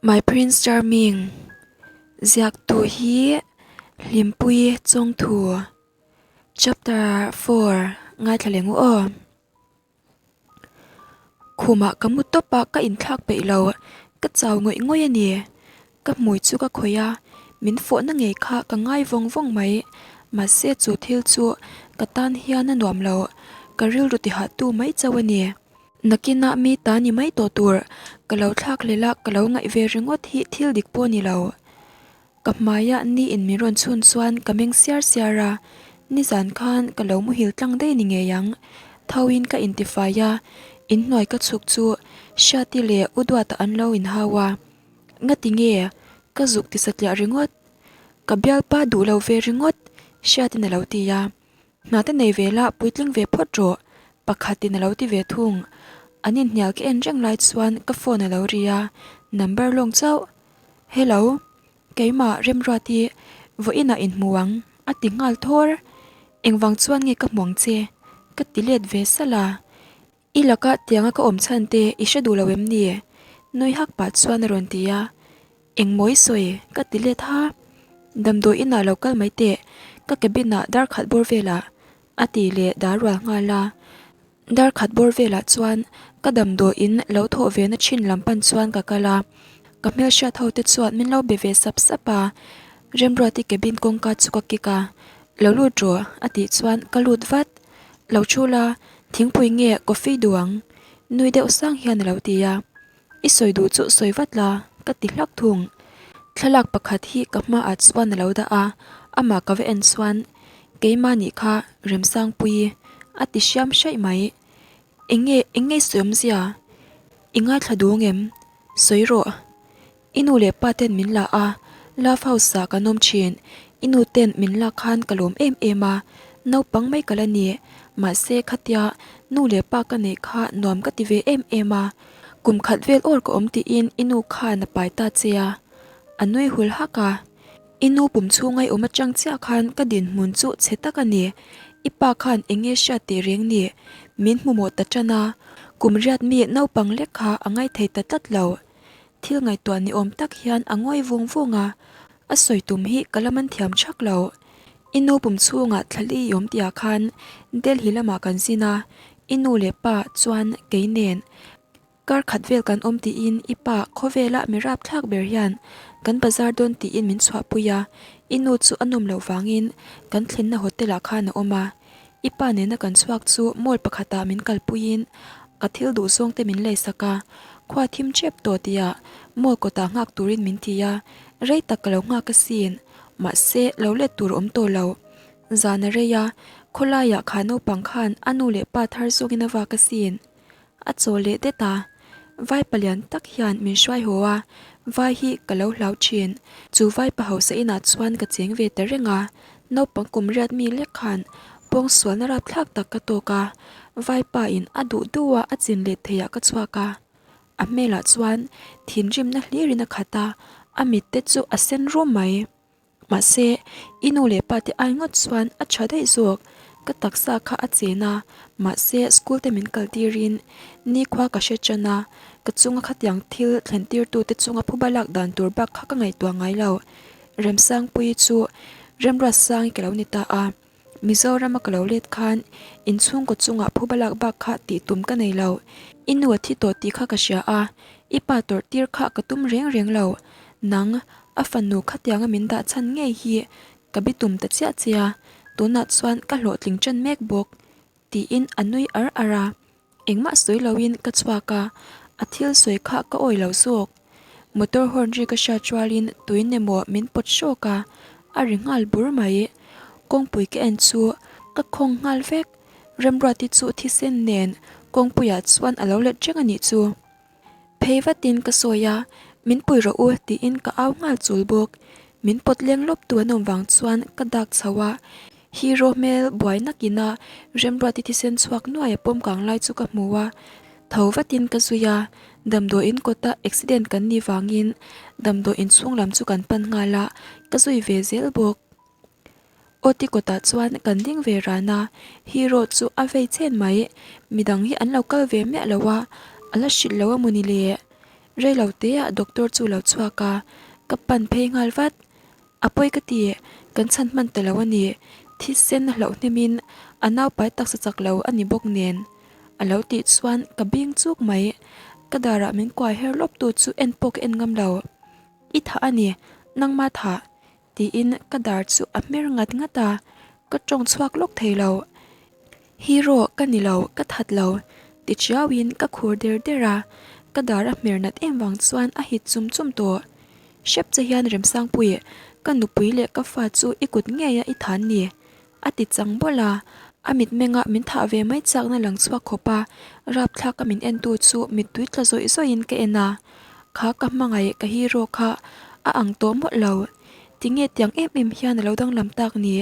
My Prince Charming ziaktu hi Hlimpuii Chawngthu Chapter 4 ngaithla leh ngu aw. Khumah ka mu tawp a ka inthlak peih lo ka chau ngawih ngawih a ni. Ka hmui chu ka khawih a min fawhna ngei kha ka ngai vawng vawng mai mahse chu thil chu ka tan hian a nuam lo ka rilru tihahtu mai chauh a ni. Nakinah mi ta ni mai tawh tur, ka lo thlak hlel a, ka lo ngaih ve ringawt hi thil dik pawh ni lo. Ka hmaiah ni in min rawn chhun chuan ka meng siar siar a, nizan khan ka lo muhil tlang daih ni ngei ang. Thoin ka intifai a, inhnuai ka chhuk chu Hriati leh U Duata an lo inhau a. Ngati nge? Ka zuk ti satliah ringawt. Ka bialpa duh lo ve ringawt, Hriatin a lo ti a. Hna te nei ve la, puitling ve phawt rawh, pakhatin a lo ti ve thung. An inhnial ka en reng lai chuan ka phone a lo ri a, number lawng chauh. Hello, keimah Remruati, vawiinah inhmu ang, a ti nghal thawr. Engvang chuan nge ka hmu ang che? Ka ti let ve salh a. I laka tianga ka awm chhan te i hre duh lo em ni? Nui hak pah chuan a rawn ti a. Engmaw i sawi? Ka ti let ha. Damdawi inah lo kal mai teh, ka cabin ah dar khat bawr velah a ti leh dar rual nghal a. Dar khat bawr velah chuan ka damdawi in lo thawh ve na thin lam pan chuan ka kal a. Ka hmelhriat ho te chuan min lo be ve sap sap a. Remruati cabin kawngka chu ka kik a, Lo lut rawh a tih chuan ka lut vat. Lo thu la, thingpui nge coffee duh ang? Nui deuh sang hian a lo ti a. I sawi duh chu sawi vat la, ka ti hlak thung. Thlalak pakhat hi ka hmaah chuan a lo dah a, amah ka va en chuan keimah nih kha Remsangpuii a ti hriam hraih mai. Eng nge, eng nge i sawi awmzia? I ngaithla duh ang em? Sawi rawh. I nu leh pa ten min la a, love house ah kan awm thin. I nu ten min lak khan ka lawm em em a, naupang mai ka la ni. Mahse khatia nu leh pa ka neih kha nuam ka ti ve em em a, kum khat vel awr ka awm tiin i nu khan a pai ta che a. A nui hul hak a. I nu pum chhunga i awm atang chiah khan ka dinhmun chu chhe tak a ni. I pa khan eng nge hriat tih reng ni? Min hmu mawh ta tan a, kum riat mi naupang lek kha a ngaithei ta tlat lo. Thil ngaihtuah ni awm tak hian a ngawi vung vung a, a sawi tum hi ka la man thiam thak lo. I nu pum chhungah thlali i awm tihah khan Delhi lamah kan zin a, i nu leh pa chuan kei nen kar khat vel kan awm tiin i pa khawvela mi rapthlak ber hian kan bazar dawn tiin min chhuahpui a, i nu chu a nawm loh vangin kan thlenna hotel ah khan a awm a. I pa nena kan chhuak chu mall pakhatah min kalpuiin ka thil duh zawng te min leisak a, khua thim tep tawh tihah mall kawtah nghak turin min ti a, rei tak ka lo nghak asin, mahse lo let tur awm tawh lo. Zan a rei a, khawlaiah kha naupang khan a nu leh pa thar zawngin a vak asin. A chaw leh det a, vai palian tak hian min hruai haw a, vai hi ka lo hlau thin. Chu vai pa hausa inah chuan ka cheng ve ta reng a, naupang kum riat mi lek khan pawngsualna rapthlak tak ka tawk a, vai pa in a duh duh a a chin let theih ah ka chhuak a. A hmelah chuan thinrimna hlirin a khat a, a mit te chu a sen rum mai. Mahse, i nu leh pa te ai ngawt chuan a tha daih zawk. Ka taksa kha a chen a, mahse school te min kal tirin nikhua ka hre tan a, ka chunga khatiang thil thlen tirtu te chunga phuba lak dan tur bak kha ka ngaihtuah ngai lo. Remsangpuii chu Remruatsangi ka lo ni ta a. Mizorama ka lo let khan inchhungkaw chungah phuba lak bak kha tih tum ka nei lo. I nu a thi tawh tih kha ka hria a, i pa tawrh tir kha ka tum reng reng lo. Nang, a fanu khatianga min dah chhan ngei hi ka bi tum ta chiah che a, tunah chuan ka hlawhtling ṭan mek bawk, tiin a nui ar ar a. Engmah sawi loin ka chhuak a, a thil sawi kha ka awi lo zawk. Motor horn ri ka hriat rualin tuin emaw min pawt hrawk a, a ri nghal bur mai. Kawngpui ka en chu ka khawng nghal vek. Remruati chu thisen nen kawngpuiah chuan a lo let reng a nih chu. Phei vatin ka sawi a, min pui rawh u tiin ka au nghal chul bawk. Min pawt leng lawp tu an awm vang chuan ka dak chho a, Hero hmel buai nakin a Remruati thisen chhuak nuai a pawm kang lai chu ka hmu a, tho vatin ka zui a, damdawiin kawta accident kan nih vangin damdawiin chhung lam chu kan pan nghal a, ka zui ve zel bawk. Awti kawtah chuan kan ding ve ran a, Hero chu a vei chen mai, midang hi an lo kal ve miah lo a, a la hrilh lo a maw ni le? Rei lo teah doctor chu lo chhuak a, ka pan phei nghal vat. A pawi ka ti, kan chhan hman ta lo a ni. Thisen a hlauh hnemin a naupai taksa chak lo a ni bawk nen. A lo tih chuan ka bing chuk mai. Ka darah min kuai her lawp tu chu en pawh ka en ngam lo. I thah a ni, nangma thah. Tiin ka dar chu a hmer ngat ngat a, ka tawng chhuak lawk thei lo. Hero ka ni lo, ka that lo, ti chiauin ka khur der der a, ka dar a hmer nat em vang chuan a hit chum chum tawh. Hrep che hian Remsangpui, ka nupui leh ka fa chu i kut ngei a i than ni, a ti chang bawlh a, a mitmenga min thah ve mai chakna lang chhuak khawp a, rapthlak a min entu chu mittui tla zawih zawihin ka en a, kha ka hmangaih ka hero kha a ang tawh mawlh lo, tinge tiang em em hian a lo danglam tak ni?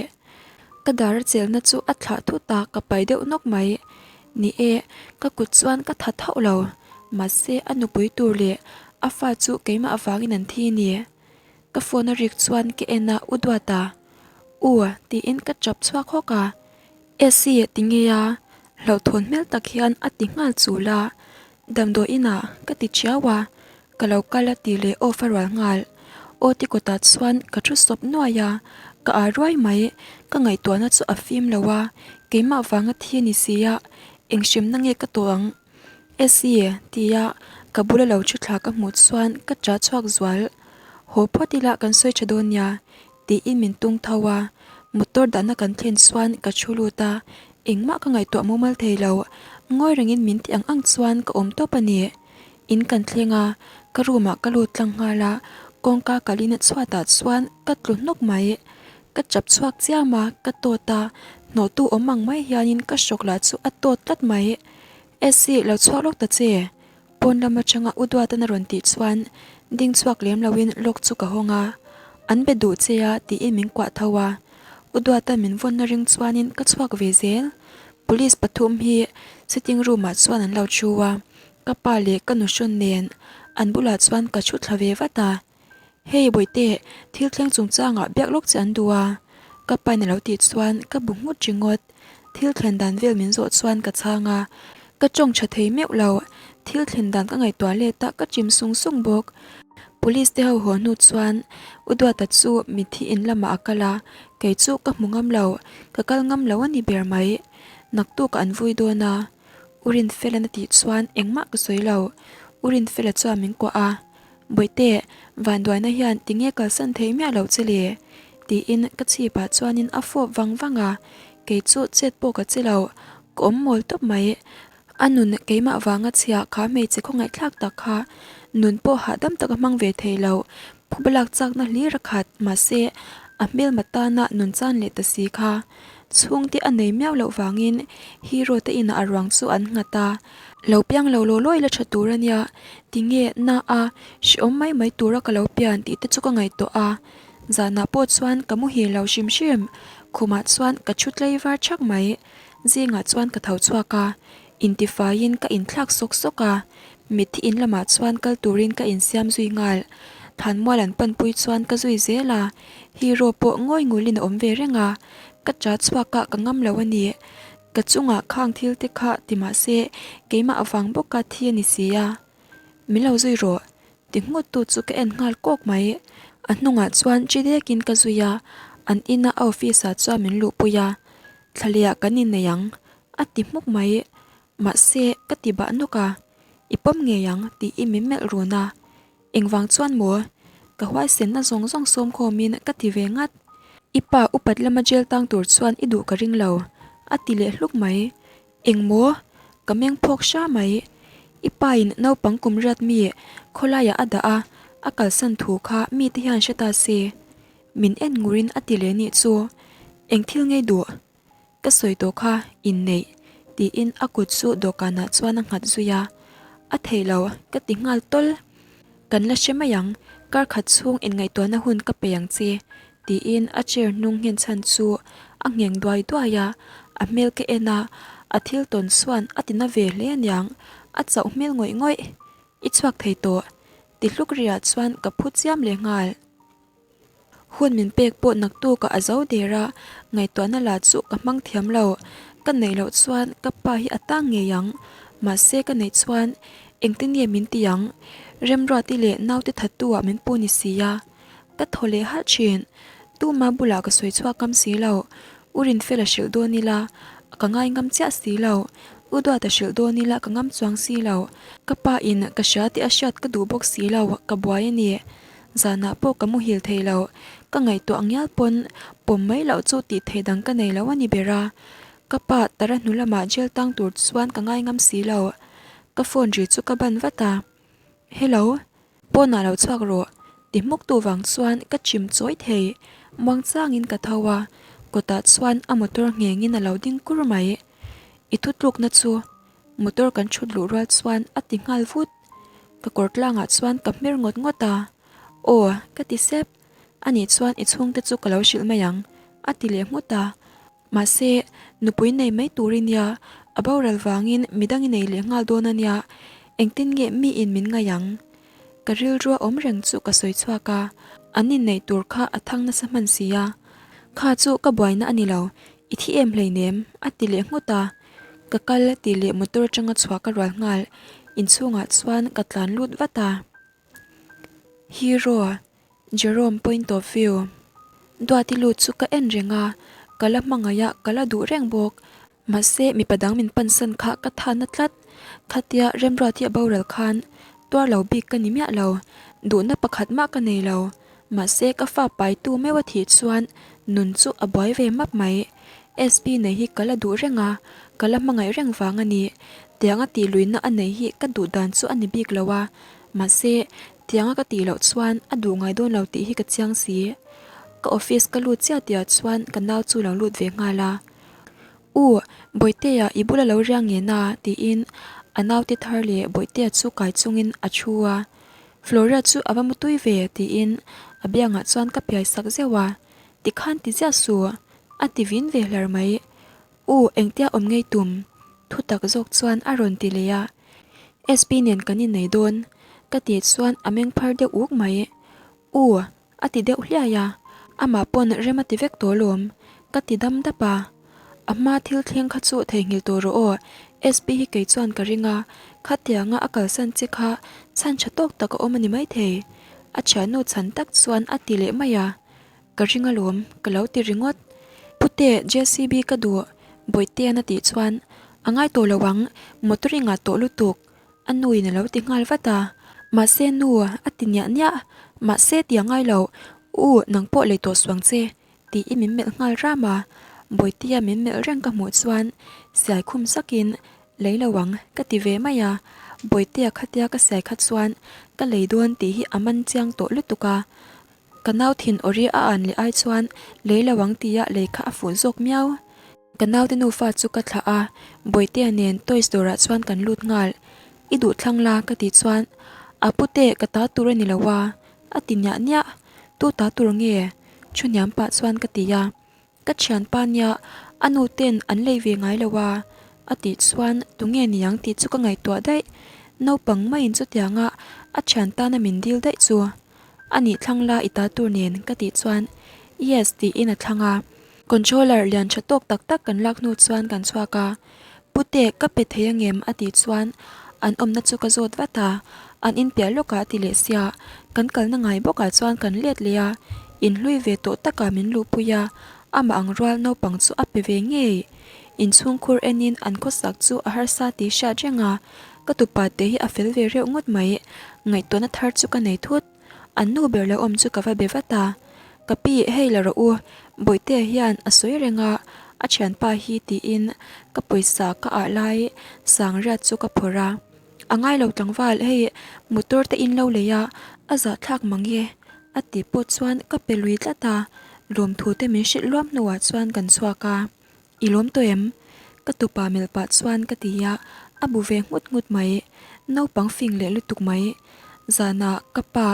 Ka dar a chelna chu a thlah thut a, ka pai deuh nawk mai. Ni e, ka kut chuan ka that hauh lo, mahse a nupui tur leh a fa chu keimah avangin an thi ni. Ka phone a rik chuan ka en a, U Duata. U, tiin ka tap chhuak hawk a. Esi ti ngei a, hlauhthawn hmel tak hian a ti nghal chul a. Damdawi inah ka ti chiau a, ka lo kal a ti leh off a rual nghal. Aw ti kawtah chuan ka thu sawp nuai a, ka ar ruai mai. Ka ngaihtuahna chu a fim lo a, keimah vanga thi a ni si a, eng hrimna nge ka tawh ang? Esi tia ka bula lo thu thla ka hmuh chuan ka ṭah chhuak zual. Haw phawt ila kan sawi ṭha dawn nia tiin min tung tho a, motor dahna kan thlen chuan ka thu lut a, engmah ka ngaihtuah mumal thei lo, ngawi rengin min ti ang ang chuan ka awm tawp a ni. In kan thleng a, ka room ah ka lut tlang nghal a, kawngka kalin a chhuatah chuan ka tlu hnawk mai. Ka chap chhuak chiam a, ka tawt a, hnawhtu awm ang mai hianin ka hrawk lah chu a tawt tlat mai. Essie, lo chhuak lawk ta che. Pawn lam atanga U Duatan a rawn tih chuan ding chhuak lem loin lock chu ka hawng a, an be duh che a tiin min kuah tho a. U Duatan min vawnna ring chuanin ka chhuak ve zel. Police pathum hi sitting room ah chuan an lo thu a, ka pa leh ka nuhrawn nen an bulah chuan ka thu thla ve vat a. Hei Bawihte, thil thleng chungchangah biak lawk che an duh a, ka pain a lo tih chuan ka bu nghut ringawt. Thil thlen dan vel min zawh chuan ka chhang a, ka tawng tha thei meuh lo. Thil thlen dan ka ngaihtuah let a, ka chim sung sung bawk. Police te ho haw hnu chuan U Duata chu mitthi in lamah a kal a, kei chu ka hmu ngam lo, ka kal ngam lo a ni ber mai. Naktuk an vui dawn a, U Rinfela'n a tih chuan engmah ka sawi lo. U Rinfela chuan min kuah a. Bawihte, vanduaina hian tinge kalsan thei miah loh che le? tiin ka chhipah chuanin a fawp vang vang a, kei chu chet pawh ka che lo, ka awm mawl tawp mai. A nun keimah vanga chhia kha hmeichhe khawngaihthlak tak kha nun pawh hahdam taka hmang ve thei lo, phuba lak chakna hlir a khat, mahse a hmelma tana nun chan leh ta si kha. Chhungte a nei miau loh vangin hero te inah a ruang chu an nghat a, lo piang lo law law ila tha tur a nia, tinge na a hrehawm mai mai tura ka lo pian tih te chu ka ngaihtuah a, zanah pawh chuan ka muhil lo hrim hrim, khumah chuan ka thu tlei var thak mai, zingah chuan ka tho chhuak a, intifaiin ka inthlak sawk sawk a, mitthi in lamah chuan kal turin ka insiam zui nghal, Thanmual an panpui chuan ka zui zel a, hero pawh ngawi ngulin a awm ve reng a, ka cha chhuak a ka ngam lo a ni, ka chungah khang thil te kha ti mah se keimah avang bawka thi a ni si a, min lo zui rawh ti nghut tu chu ka en nghal kawk mai, a hnungah chuan chi dekin ka zui a, an ina a office ah chuan min luhpui a, thlalehah kan innei ang a ti hmuk mai, mahse ka ti bah nawk a, i pawm ngei ang tiin min melh run a. Engvang chuan maw? Ka huaisenna zawng zawng sawm khawmin ka ti ve ngat. I pa upat lama jail tang tur chuan i duh ka ring lo, a ti leh hluk mai. Eng maw? Ka meng phawk hra mai. I pain naupang kum riat mi khawlaiah a dah a, a kalsan thu kha mite hian hre ta se. Min en ngurin a ti leh nih chu. Eng thil ngei duh? Ka sawi tawh kha inneih tiin a kut chu dawhkanah chuan a nghat zui a, a theih lo ka ti nghal tawl. Kan la hre mai ang, kar khat chhung inngaihtuahna hun ka pe ang che tiin a chair hnung nghen chhan chu a ngheng duai duai a, a hmel ka en a, a thil tawn chuan a ti na ve hle aniang, a chauh hmel ngawih ngawih. I chhuak thei tawh ti hluk riah chuan ka phu chiam leh nghal. Hun min pek pawh naktukah a zo der a, ngaihtuahna lah chu ka hmang thiam lo. Ka neih loh chuan ka pa hi a tang ngei ang. Mahse ka neih chuan engtin nge min ti ang? Remruati leh naute thattu ah min pu ni si a. Ka thaw leh halh thin. Tuma bulah ka sawi chhuak ngam si lo. U Rinfela hrilh dawn ila, ka ngai ngam chiah si lo. U Duata hrilh dawn ila ka ngam chuang si lo. Ka pa in ka hria tih a hriat ka duh bawk si lo, ka buai a ni. Zanah pawh ka muhil thei lo. Ka ngaihtuah ngial pawn pawm mai loh chu tih theih dang ka nei lo a ni ber a. Ka pa tara hnu lamah jail tang tur chuan ka ngai ngam si lo. Ka phone ri chu ka ban vat a. Hello. Pawnah lo chhuak rawh, ti hmuk tu vang chuan ka chim chawi thei. Muang changin ka tho a, kawtah chuan a motor nghengin a lo ding kur mai. I thutlukna chu motor kan thut luh rual chuan a ti nghal vut. Ka kawr tlangah chuan ka hmer ngawt ngawt a, Aw, ka ti sep. Anih chuan i chhungte chu ka lo hrilh mai ang, a ti leh nghut a. Mahse, nupui nei mai tur i nia, a boral vangin midang i nei leh nghal dawn a nia, engtin nge miin min ngaih ang? Ka rilrua awm reng chu ka sawi chhuak a, an inneih tur kha a thang nasa hman si a. Kha chu ka buaina a ni lo, i thi em hleinem, a ti leh nghut a. Ka kal tih leh motor atanga chhuah ka rual nghal, inchhungah chuan ka tlan lut vat a. Hero, Jerome point of view. Duati lut chu ka en reng a, ka la hmangaih a, ka la duh reng bawk. Mahse mipa dang min pansan kha ka tha na tlat. Khatia Remruati a boral khan tuar lo bik ka ni miah lo, duhna pakhat mah ka nei lo. Mahse ka fa paitu meuh a thih chuan nun chu a buai ve map mai. SP nei hi ka la duh reng a, ka la hmangaih reng vang a ni. Tianga tih luihna a nei hi ka duh dan chu a ni bik lo a, mahse tianga ka tih loh chuan a duh ngai dawn lo tih hi ka chiang si. Ka office ka lut chiah tihah chuan ka nau chu lo lut ve nghal a. U, Bawihtea i bula lo riang nge na? tiin a naute thar leh Bawihtea chu kai chungin a thu a. Floria chu a va mutui ve tiin a biangah chuan ka piai sak zeuh a. Tikhan ti ziah suh, a ti vin ve hlar mai. U, engtia awm ngei tum? Thu tak zawk chuan a rawn ti leh a. SP nen kan innei dawn, ka tih chuan a meng phar deuh uk mai. U, a ti deuh hliai a, amah pawn rem a ti vek tawh alawm, ka ti dam dap a. A hma thil thleng kha chu theihnghilh tawh rawh aw, SP hi kei chuan ka ring a, khatianga a kalsan che kha chhan tha tawk tak a awm a ni maithei. A thiannu chhan tak chuan a ti leh mai a. Ka ring alawm, ka lo ti ringawt. Pute, JCB ka duh, Bawihte-an a tih chuan, A ngai tawh lo ang, motor i ngah tawh lutuk, a nuin a lo ti nghal vat a. Mahse nu, a ti niah niah, mahse ti a ngai lo, u, nang pawh lei tawh suang che, tiin min melh nghal ram a. Bawihtea min melh reng ka hmuh chuan siai khum sakin, Lei lo ang, ka ti ve mai a. Bawihtea khatia ka siai kha chuan ka lei dawn tih hi a man chiang tawh lutuk a. Ka nau thin awri a an leh ai chuan lei lo ang tia lei kha a fuh zawk miau. Ka naute nufa chu ka thlah a, Bawihtea nen toys dawrah chuan kan lut nghal. I duh thlang la ka tih chuan, A pute ka ta tur a ni lo a, a ti niah niah. Tu ta tur nge? Thu hniam pah chuan ka ti a. Ka thianpa nia a nu ten an lei ve ngai lo a, a tih chuan tunge niang tih chu ka ngaihtuah daih. Naupang maiin chutianga a thian tana min dil daih chu a nih thlang la i ta tur nen ka tih chuan yes tiin a thlang a. Controller lian tha tawk tak tak kan lak hnu chuan kan chhuak a, Pute ka pe thei angem a tih chuan an awmna chu ka zawt vat a, an inpiah lawkah a ti leh sia, kan kalna ngai bawkah chuan kan let leh a, inhlui ve tawh takah min luhpui a, amah ang rual naupang chu a pe ve ngei. Inchhungkhur enin an khawsak chu a harsa tih hriat reng a, ka tupa te hi a fel ve reuh ngawt mai, ngaihtuahna thar chu ka nei thut. An nu ber lo awm chu ka va be vat a, Ka pi, hei la rawh u, Bawihtea hian a sawi reng a, a thianpa hi tiin ka pawisa ka ah lai sangriat chu ka phawrh a. A ngai lo tlangval, hei motor te in lo lei a, a zahthlak mang e, a ti pawh chuan ka pe lui tlat a, lawmthu te min hrilh luam hnuah chuan kan chhuak a. I lawm tawh em? Ka tupa melh pah chuan ka ti a, a bu ve nghut nghut mai. Naupang fing leh lutuk mai. Zanah ka pa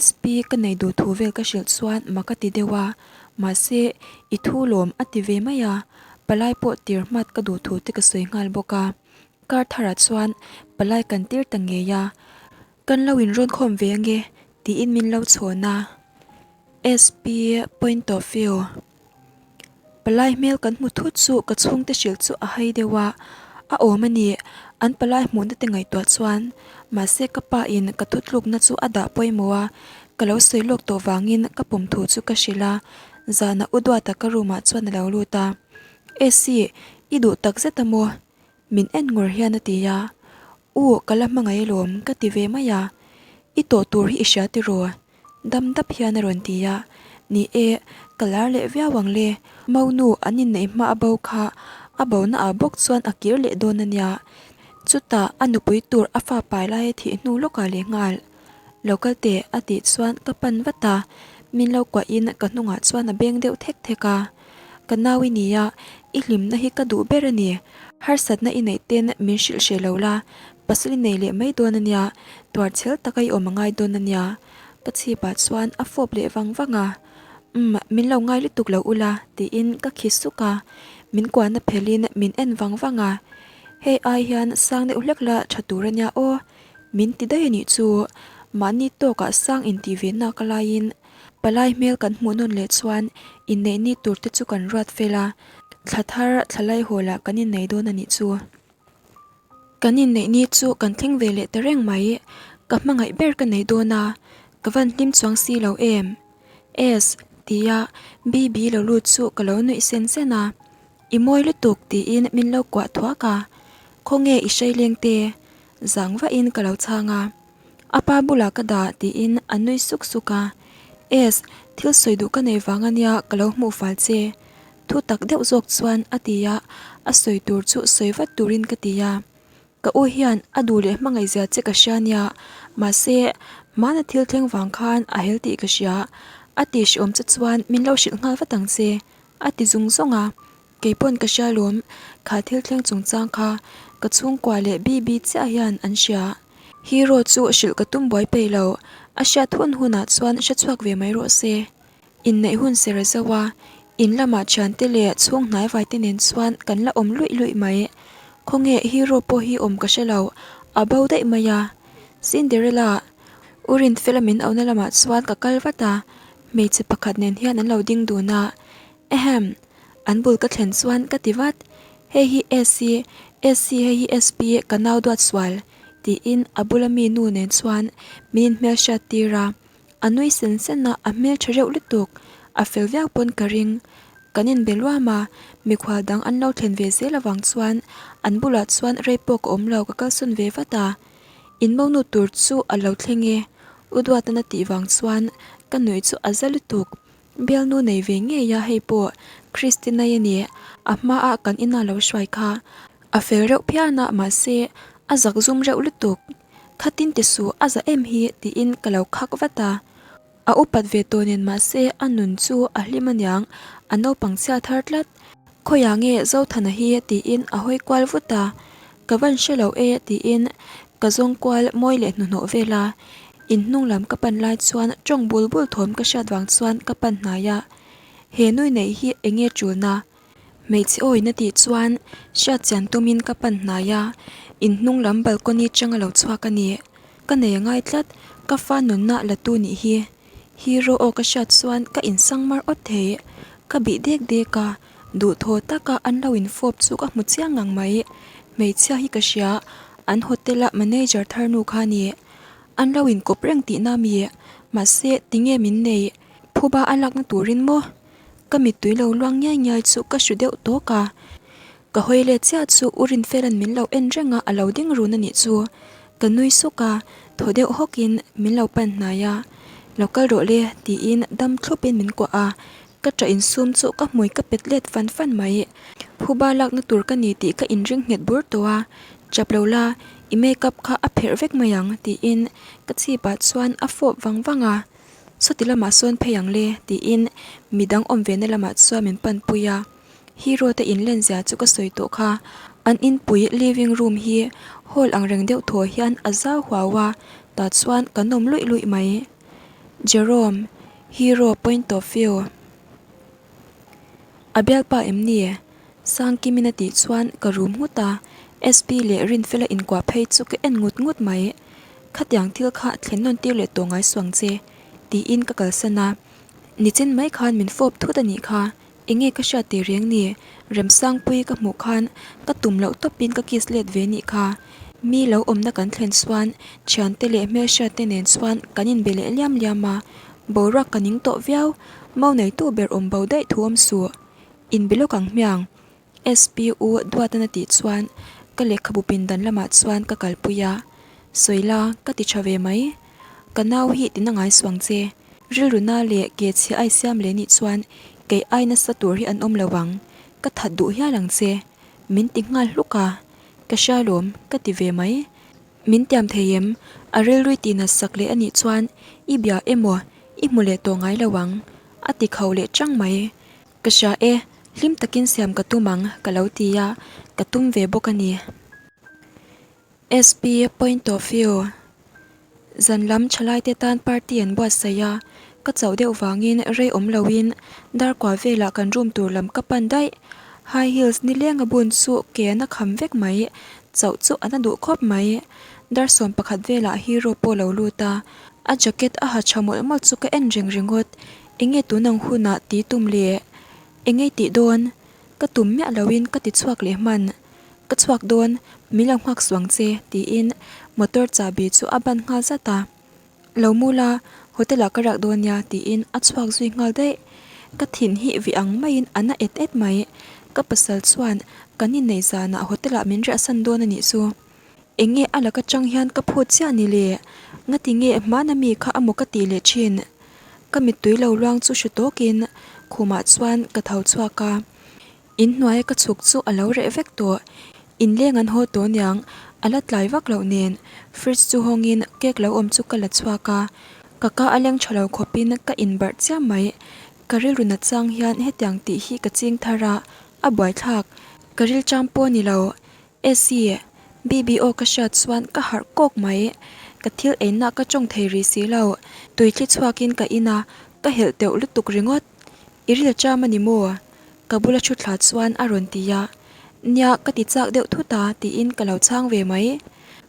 SP ka nei duh thu vel ka hrilh chuan mak ka ti deuh a, mahse i thu lawm a ti ve mai a, palai pawh tir hmat ka duh thu te ka sawi nghal bawk a. Kar tharah chuan palai kan tir ta ngei a, kan lo inrawn khawm ve ange tiin min lo chhawn a. SP point of view. Palai hmel kan hmu thut chu ka chhungte hrilh chu a hai deuh a, a awm a ni. An palai hmuhna te ngaihtuah chuan mahse ka pa in ka thutlukna chu a dah pawimawh a, ka lo sawi lawk tawh vangin ka pawm thu chu ka hrilh a, zanah u Duata ka room ah chuan a lo lut a, Esi, i duh tak zet a maw? Min en ngur hian a ti a, U, ka la hmangaih alawm ka ti ve mai a, I tawh tur hi i hria tiraw? Dam dap hian a rawn ti a, Ni e, ka lar leh viau ang le, Monu an inneih hma a bo kha a bona ah bawk chuan a kir leh dawn a nia. Chutah a nupui tur a fa pai lai a thih hnu lawkah leh nghal. Lo kal teh a tih chuan ka pan vat a, min lo kuahin ka hnungah chuan a beng deuh thek thek a. Ka nau i nia, i hlimna hi ka duh ber a ni. Harsatna i neih ten min hrilh hreh lo la, pasal i nei leh mai dawn a nia, tuarchhel taka i awm a ngai dawn a nia. Ka chhipah chuan a fawp leh vang vang a, Umm, min lo ngai lutuk lo ula, tiin ka khi suk a. Min kuahna phelhin min en vang vang a, Hei ai hian sang deuh hlek la tha tur a nia aw, min ti daih a nih chu. Mahni tawkah sang intih ve nak laiin Palai hmel kan hmuh nawn leh chuan inneih ni tur te chu kan ruat fel a, thla thar thla lai hawl ah kan innei dawn a nih chu. Kan inneih ni chu kan thleng ve leh ta reng mai, ka hmangaih ber ka nei dawn a, ka van hlim chuang si lo em? Es, tia BB lo lut chu ka lo nuih sen sen a, I mawi lutuk tiin min lo kuah thuak a, khawnge i hreileng te? Zang vahin ka lo chhang a. A pa bulah ka dah tiin a nui suk suk a, Es, thil sawi duh ka nei vang ania ka lo hmuh fal che. Thu tak deuh zawk chuan a ti a, a sawi tur chu sawi vat turin ka ti a. Ka u hian a duh leh hmangaih zia che ka hria ania, mahse hmana thil thleng vang khan a hel tih ka hria. A tih hreawm che chuan min lo hrilh nghal vat ang che, a ti zung zung a. Kei pawn ka hria lawm, kha thil thleng chungchang kha ka chhungkua leh Bibi chiah hian an hria. Hero chu hrilh ka tum buai peih lo, a hriat hun hunah chuan hre chhuak ve mai rawh se. Inneih hun ser a zo a, in lamah thiante leh chhung hnaivai te nen chuan kan la awm luih luih mai. Khawnge Hero pawh hi awm ka hre lo, a bo daih mai a. Cinderella, U Rinfela min auhna lamah chuan ka kal vat a, hmeichhe pakhat nen hian an lo ding dun a. Ahem! An bul ka thlen chuan ka ti vat, Hei hi SC, SC hei hi SP ka nau duat sual, tiin a bula mi nu nen chuan min inhmelhriat tir a. A nui sen sen a, a hmeltha reuh lutuk, a fel viau pawn ka ring. Kan inbe luam a, mikhual dang an lo thlen ve zel avang chuan an bulah chuan rei pawh ka awm lo ka kalsawn ve vat a. Inmonu tur chu a lo thleng e, U Duatana tih vang chuan ka nuih chu a za lutuk. Bialnu nei ve ngei a hei pawh Christina-i a ni, a hmaah kan ina lo hruai kha. A fel reuh phian a mahse a zak zum reuh lutuk. Khatin ti suh a za em hi tiin ka lo khak vat a. A upat ve tawh nen mahse a nun chu a hlim aniang, a naupang chhia thar tlat. Khawiah nge Zothana hi tiin a hawi kual vut a, ka van hre lo e tiin ka zawng kual mawi leh hnuhnawh vel a. In hnung lam ka pan lai chuan tawng bul bul thawm ka hriat vang chuan ka pan hnai a, he nui neih hi eng nge tulna? Hmeichhe awina tih chuan hriat chian tumin ka pan hnai a, in hnung lam balcony chang a lo chhuak a ni. Ka nei a ngai tlat, ka fa nunna la tu nih hi. Hero aw ka hriat chuan ka insang mar awt thei. Ka bih dek dek a, duhthaw taka an lo infawp chu ka hmu chiang ngang mai. Hmeichhia hi ka hria, an hotel a manager thar nu kha a ni. An lo inkawp reng tihna mi? Mahse, tinge min nei? Phuba a lakna turin maw? Ka mittui lo luang ngiai ngiai chu ka hru deuh tawk a. Ka hawi let chiah chu U Rinfela'n min lo en reng a, a lo ding run a nih chu. Ka nui suk a, thaw deuh hawkin min lo pan hnai a. Lo kal rawh le, tiin dam thlupin min kuah a. Ka ṭah insum chu ka hmui ka pet let fan fan mai. Phuba lakna tur ka ni tih ka inring nghet bur tawh a. Chap lo la, i makeup kha a pherh vek mai ang, tiin ka chhipah chuan a fawp vang vang a. Sawti lamah sawn phei ang le, tiin midang awm ve na lamah chuan min panpui a. Hero te inlen zia chu ka sawi tawh kha. An inpui living room hi hall ang reng deuh thaw hian a zau huau a, tah chuan kan awm luih luih mai. Jerome, Hero point of view. A bialpa em ni? Sangkimin a tih chuan ka rum nghut a, SP leh Rinfela inkuah phei chu ka en ngut ngut mai. Khatiang thil kha thlen nawn tir leh tawh ngai suang che, tiin ka kalsan a. Nichin mai khan min fawp thut a nih kha. Enge ka hriat teh reng ni? Remsangpui ka hmuh khan ka tum loh tawpin ka kiss let ve nih kha. Mi lo awmna kan thlen chuan thiante leh hmelhriat te nen chuan kan inbe leh liam liam a, boruak ka ning tawh viau, mau neitu ber awm bo daih thu awm suh. Inbe lawk ang hmiang. SPU Duatan a tih chuan ka lehkhabu pindan lamah chuan ka kalpui a, sawi la ka ti tha ve mai. Ka nau hi tina ngai suang che. Rilru na leh ke chhia ai siam leh nih chuan kei ai nasa tur hi an awm lo ang, ka that duh hial ang che. Min ti nghal hluk a, ka hria lawm ka ti ve mai. Min tiam thei em? A rilrui tih nat sak leh a nih chuan i bia emaw i hmu leh tawh ngai lo ang, a ti kho leh chang mai. Ka hria e, hlim takin siam ka tum ang ka lo ti a, ka tum ve bawk a ni. SP point of view Zan lam thalaite tan party an buatsaih a, ka chauh deuh vangin rei awm loin darkua velah kan room tur lam ka pan daih. High heels nileng a bun chu ke an a kham vek mai, chauh chu an a duh khawp mai. Dar 11 velah hero pawh lo lut a, a jacket a ha tha mawlh mawlh chu ka en reng ringawt. Enge tun ang hunah ti tum le? Enge tih dawn? Ka tum miah loin ka ti chhuak leh hman. Ka chhuak dawn, min lo nghak suang che, tiin motor chahbi chu a ban nghal zat a. Lo mu la, hotel ah ka riak dawn nia, tiin a chhuak zui nghal daih. Ka thin hi vih ang maiin a na et et mai. Ka pasal chuan kan inneih zanah hotel ah min riahsan dawn a nih chu. Enge a laka chang hian ka phut chiah ni le? Ngati nge hmana mi kha a maw ka tih leh thin? Ka mittui lo luang chu hre tawkin khumah chuan ka tho chhuak a. In hnuaia ka chhuk chu a lo reh vek tawh. Inleng an haw tawh niang, a la tlai vak loh nen. Fridge chu hawngin cake lo awm chu ka la chhuak a. Ka ka a leng tha lo khawpin ka inbarh chiam mai. Ka rilru nat chang hian hetiang tih hi ka ching thar a, a buaithlak. Ka rilṭam pawh ni lo. Esi, BBO ka hriat chuan ka harh kawk mai. Ka thil einna ka tawng thei rih si lo. Tui thli chhuakin ka in a, ka helh teuh lutuk ringawt. I ril ṭam a ni maw? Ka bula thu thla chuan a rawn ti a. Nia, ka ti chak deuh thut a, tiin ka lo chhang ve mai.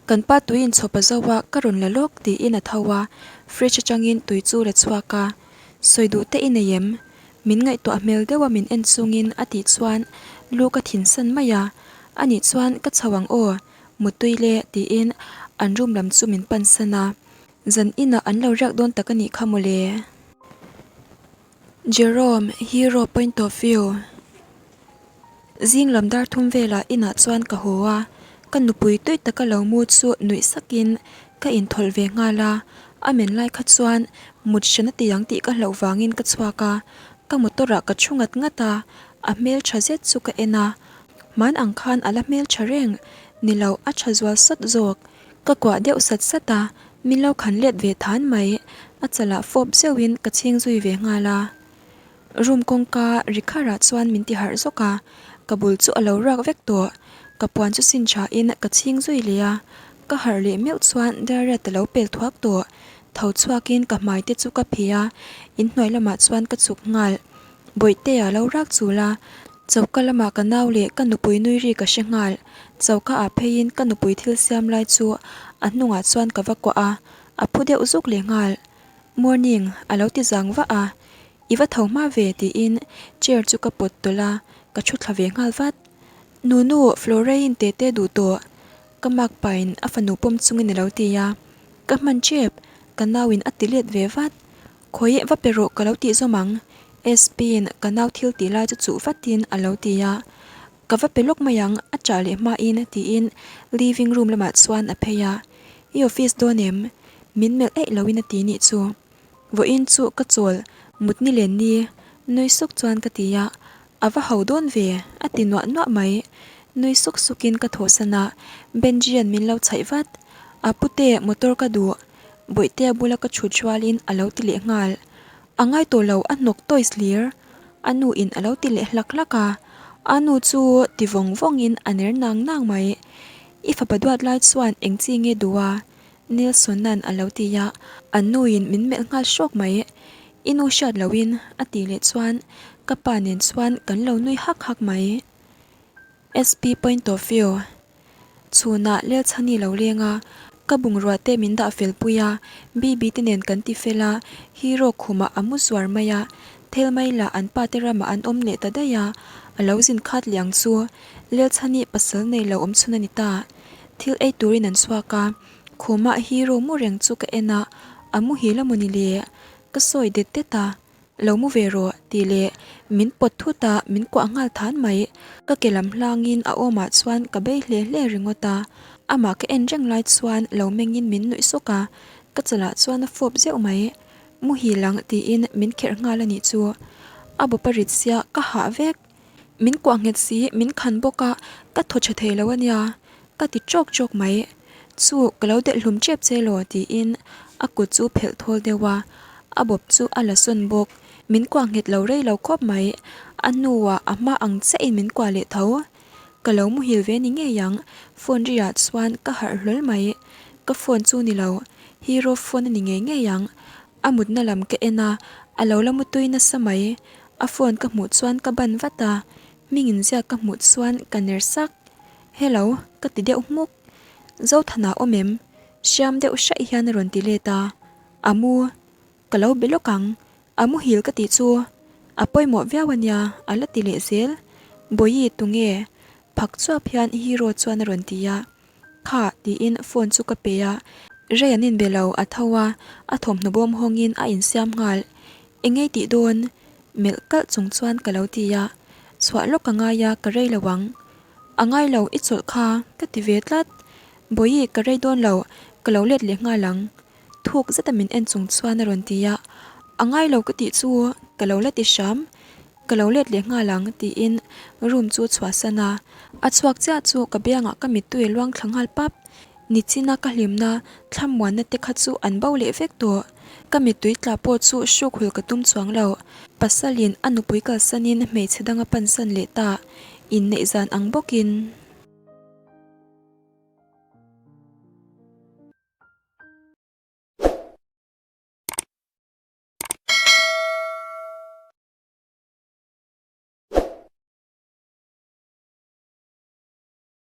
Kan pa tui inchhawp a zo a, ka rawn la lawk, tiin a tho a. Fridge atangin tui chu la chhuak a. Sawi duh te i nei em? Min ngaihtuah hmel deuh a min en chungin a tih chuan lu ka thinsan mai a. Anih chuan ka chho ang aw, Mutui le, tiin an room lam chu min pansan a. Zan inah an lo riak dawn tak a nih kha mawle. Jerome, Hero point of view. Zing lam dar thum velah inah chuan ka haw a, ka nupui tui taka lo mu chu nuih sakin ka inthawlh ve nghal a, a men lai kha chuan mut hran a ti ang tih ka hlauh vangin ka chhuak a, ka motor ah ka thu ngat ngat a, a hmel tha zet chu ka en a, hman ang khan a la hmel tha reng, ni lo a tha zual sawt zawk. Ka kuah deuh sat sat a, min lo khan let ve than mai, a chalah fawp zeuhin ka chhing zui ve nghal a. Room kawngka ri kharah chuan min ti harh zawk a, ka bul chu a lo ruak vek tawh. Ka puan chu sin thain ka chhing zui leh a, ka harh leh meuh chuan Dariat a lo pel thuak tawh. Tho chhuakin ka hmai te chu ka phih a, inhnuai lamah chuan ka chhuk nghal. Bawihtea lo rak chul a, choka lamah ka nau leh ka nupui nui ri ka hre nghal. Choka ah pheiin ka nupui thil siam lai chu a hnungah chuan ka va kuah a, a phu deuh zuk leh nghal. Morning, a lo ti zang vah a. I va tho hma ve tiin chair chu ka pawt tawlh a, ka thu thla ve nghal vat. Nunu, Florey-in tete duh tawh, ka makpain a fanu pawm chungin a lo ti a. Ka hman tep, ka nauin a ti let ve vat. Khawi va pe rawh ka lo tih zawm ang, SP-in ka nau thil tih lai chu chuh vatin a lo ti a. Ka va pe lawk mai ang, a chah leh hmain tiin living room lamah chuan a phei a. I office dawn em? Min melh eih loin a ti nih chu. Vawiin chu ka chawl mut ni len ni, nui suk chuan ka ti a, a va ho dawn ve, a ti nuah nuah mai. Nui suk sukin ka thawhsan a, Benji-a'n min lo chhaih vat. A pute, motor ka duh, Bawihtea bula ka chhut rualin a lo ti leh nghal. A ngai tawh lo, a hnawk toys hlir. A nu in a lo ti leh hlak hlak a, a nu chu ti vawng vawngin a ner nang nang mai. I fapa duat lai chuan eng chi nge duh a? Nilson-a'n a lo ti a, an nuin min melh nghal hrawk mai. I nu hriat lohin a tih leh chuan ka pa nen chuan kan lo nui hak hak mai. SP point of view Chhunah Lelchhani lo leng a, ka bungrua te min dah fel pui a, Bibi te nen kan ti fel a, Hero khumah a mu zuar mai a. Thelmai lah an pa te ramah an awm leh ta daih a, a lo zin khat leh ang chu. Lelchhani pasal nei lo awm chhun a ni ta. Thil ei turin an chhuak a, khumah hero mu reng chu ka en a, a muhil a maw ni le? Ka sawi det det a, Lo mu ve rawh, tih leh min pawt thut a, min kuah nghal than mai. Ka ke lam hlangin a awmah chuan ka bei hle hle ringawt a, amah ka en reng lai chuan lo mengin min nuih sawk a, ka chalah chuan a fawp zeuh mai. Muhil ang tiin min kherh nghal a nih chu. A bawp a rit sia ka hah vek. Min kuah nghet si, min khan bawk a, ka thaw tha thei lo a nia, ka ti chawk chawk mai. Chu, ka lo delh hlum tep che law tiin a kut chu phelh thawl deuh a, a bawp chu a la sawn bawk. Min kuah nghet lo rei lo khawp mai, a hnuah a hma ang chiahin min kuah leh tho. Ka lo muhil ve ni ngei ang, phone ri ah chuan ka harh hlawl mai. Ka phone chu ni lo, hero phone a ni ngei ngei ang. A mutna lam ka en a, a lo la mutui nasa mai. A phone ka hmuh chuan ka ban vat a, hming inziak ka hmuh chuan ka ner sak. Hello, ka ti deuh hmuk. Zothana awm em? Hriam deuh hraih hian a rawn ti let a. A mu. Ka lo be lawk ang. A muhil ka tih chu. A pawimawh viau a nia, a la ti leh zel. Bawihi tunge? Phak chuap hian Hero chuan a rawn ti a. Kha, tiin phone chu ka pe a. Rei an inbe lo, a tho a, a thawmhnaw bawm hawngin a insiam nghal. Engei tih dawn? Melh kalh chung chuan ka lo ti a. Chhuah lawk ka ngai a, ka rei lo ang. A ngai lo, i chawlh kha, ka ti ve tlat. Bawihi, ka rei dawn lo, ka lo let leh nghal ang. Thuk zeta min en chung chuan a rawn ti a. A ngai lo ka tih chu, ka lo la ti hram. Ka lo let leh nghal ang, tiin room chu chhuahsan a. A chhuak chiah chu ka biangah ka mittui a luang thla nghal pap. Nichina ka hlimna, thlamuanna te kha chu an bo leh vek tawh. Ka mittui tla pawh chu hruk hul ka tum chuang lo. Pasalin a nupui kalsanin hmeichhe dang a pansan leh ta. Inneih zan ang bawkin.